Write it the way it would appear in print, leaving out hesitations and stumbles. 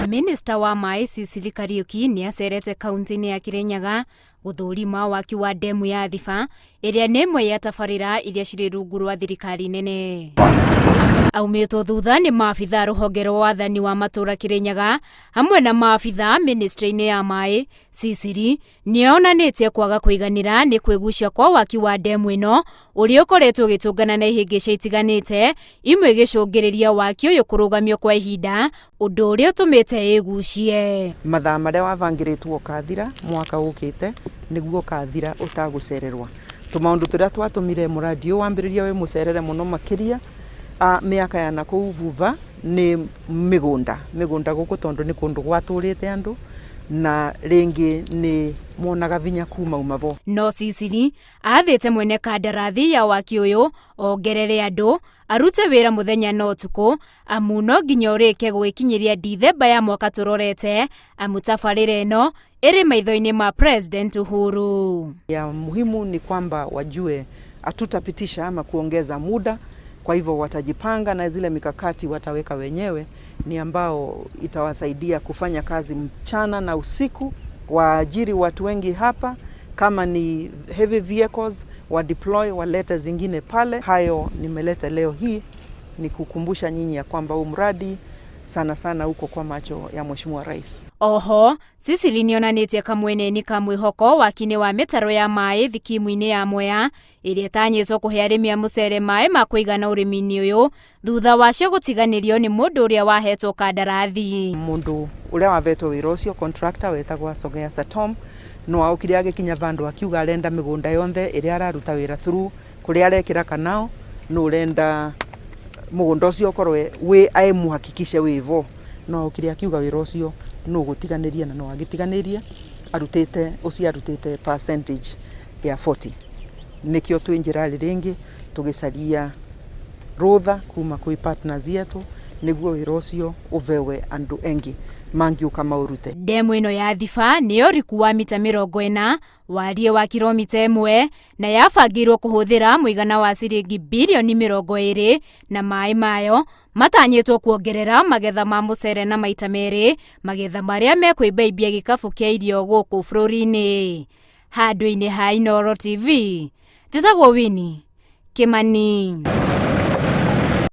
Minista wa maĩ Sicily Kariuki nĩ acerete kaunti-inĩ ya Kirinyaga gũthũrima waki wa ndemu ya Thiba ĩrĩa nĩ ĩmwe ya tabarĩra iria cirĩ rungu rwa thirikari nene. Aumĩtwo thutha nĩ maabitha rũhonge rwa wathani wa matũra Kirinyaga hamwe na maabitha ministry-inĩ ya maĩ Sicily nĩonanĩtie kwaga kũiganĩra nĩ kwĩgucia kwa waki wa ndemu ĩno ũrĩa ũkoretwo ũgĩtũngana na ihĩngĩca itiganĩte, imwe igĩcũngĩrĩria waki ũyũ kũrũgamio kwa ihinda, ũndũ ũrĩa ũtũmĩte ĩgucie. Mathaa marĩa wabangĩrĩtwo ũkathira mwaka ũkĩte nĩguo ũkathira ũtagũcererwa. Tũmaũndũ tũrĩa twatũmire mũradi ũyũ wambĩrĩrie wĩ mũcerere mũno makĩria mĩaka ya nakũu thutha nĩ mĩgũnda. Mĩgũnda gũkũ tondũ nĩ kũndũ gwatũrĩte andũ na rĩngĩ nĩ monaga vinya kuma uma vo. No Sicily aathĩte mwene kandarathi ya waki ũyũ ongerere andũ, arute wĩra mũthenya na ũtukũ amu no nginya ũrĩke gũgĩkinyĩria Dithemba ya mwaka tũrorete amu tabarĩra ĩno ĩrĩ maitho-inĩ ma President Uhuru. Ya muhimu ni kwamba wajue hatutapitisha ama kuongeza muda, kwa hivyo watajipanga na zile mikakati wataweka wenyewe ni ambao itawasaidia kufanya kazi mchana na usiku, waajiri watu wengi hapa, kama ni heavy vehicles wa deploy walete zingine pale. Hayo nimeleta leo hii ni kukumbusha nyinyi ya kwamba huu mradi sana sana uko kwa macho ya Mheshimiwa Rais. Oho, Sicily nĩonanĩtie kamweneni ka mwĩhoko waki-inĩ wa mĩtaro ya maĩ thikimu-inĩ ya Mwea ĩrĩa ĩtanyĩtwo kũhe arĩmi a mũcere maĩ ma kũigana ũrĩmi-inĩ ũyũ thutha wacio gũtiganĩrio nĩ mũndũ ũrĩa wahetwo kandarathi. Mũndũ ũrĩa wavetwo wĩra ũcio contractor wetagwo Sogea Satom no aokire agĩkinya vandũ akiuga arenda mĩgũnda yonthe ĩrĩa araruta wĩra through kũrĩa arekĩra kanao no ũrenda mũgũnda ũcio ũkorwe wĩ aimuhakikishe wĩ vo no aokire akiuga wĩra ũcio no gũtiganĩria na no agĩtiganĩrie arutĩte ũcio arutĩte percentage ya 40 nĩkĩo twĩ njĩra rĩngĩ tũgĩcaria rũtha kuma kwĩ partners yetu nĩguo wĩra ũcio ũvewe andũ engĩ mangĩũka maũrute. Ndemu ĩno ya Thiba nĩyo ũriku wa mita 40 wariĩ wa kilomita 1 na yabangĩirwo kũhũthĩra mũigana wa ciringi birioni 20 na maĩ mayo matanyĩtwo kuongerera magetha ma mũcere na maita merĩ magetha marĩa mekwĩmbaimbia gĩkabũ kĩa irio gũkũ bũrũri-inĩ. Handũ-inĩ ha Inooro TV, njĩtagwo Winnie Kimani.